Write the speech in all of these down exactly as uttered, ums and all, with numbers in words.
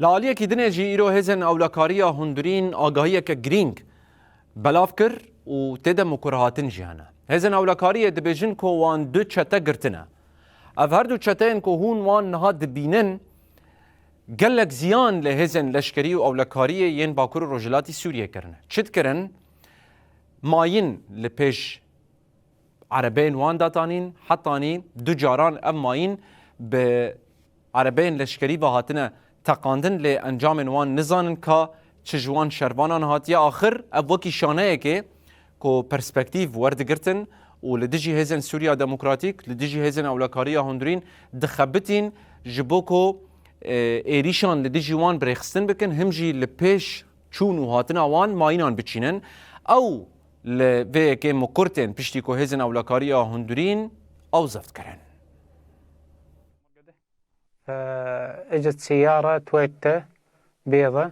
Li aliyekî dinê jî îro hêzên ewlekariya hundirîn agahiyeke girîng belav kir û tê de mikurhatin jî hene. Hêzên ewlekariyê dibêjin ku wan du çete girtine. Ev her du çeteyên ku hûn wan niha dibînin, gelek ziyan li hêzên leşkerî û ewlekariyê yên Bakur û Rojhilatî Sûriyê kirine. Çi dikirin? Mayîn li pêş erebeyên wan datanîn, hetanî du caran ev mayîn bi erebeyên leşkerî ve hatine teqandin, lê encamên wan nizanin ka çi ji wan şervanan hatiye. Axir ev wekî şaneyekê ku perspektîf werdigirtin û li dijî hêzên Sûriya Demokratîk, li dijî hêzên ewlekariya hundirîn dixebitîn, ji bo ku, e, êrîşan li dijî wan birêxistin bikin, him jî li pêş çûn û hatina wan mayînan biçînin. Ew li vê yekê mikur tên piştî ku hêzên ewlekariya hundirîn ew zeft kirin. اجت سيارة تويوتا بيضة.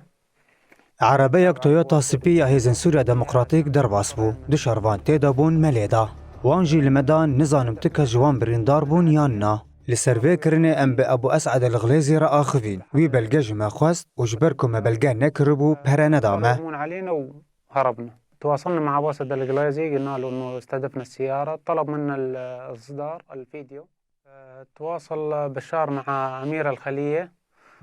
Erebeyek Toyota spî ya Hêzên Sûriya Demokratîk derbas bû. Du şervan tê de bûn, me lê da. Wan jî li me dan, nizanim ti kes ji wan birîndar bûn yan na. Li ser vê kirinê em bi Ebû Es'ed El Xilêzî re axivîn. Wî belge ji me xwest û ji ber ku me belge nekiribû, pere neda me. يهجمون علينا وهربنا. تواصلنا مع أبو أسعد القليزي، قلنا له إنه استهدفنا السيارة، طلب منا ال- الإصدار، الفيديو. تواصل بشار مع أمير الخلية.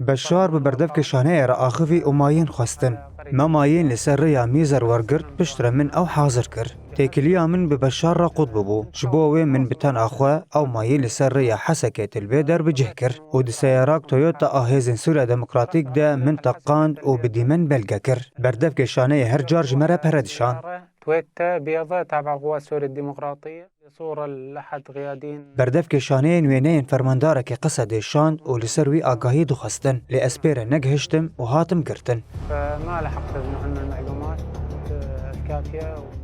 Beşar bi berdevkê şaneyê re axivî û mayîn xwestin. Me mayîn li ser rêya Mîzer wergirt, piştre min ew hazir kir. Têkiliya min bi Beşar re qut bibû. Ji bo wê min bi tena xwe ew mayîn li ser rêya Hesekê Tilbêder bi cih kir û di seyarak Toyota a Hêzên Sûriya Demokratîk de min teqand û bi dîmen belge kir. Berdevkê şaneyê her car ji me re pere dişand. تويوتا بيضة تابعة للقوات السورية الديمقراطية. صورة لأحد قيادين. Berdevkê şaneyên wêneyên fermandarekî Qesedê şand û li ser wî agahî dixwestin, lê ez pê re negihiştim û hatim girtin. فما لحقت مع المعلومات الكافية.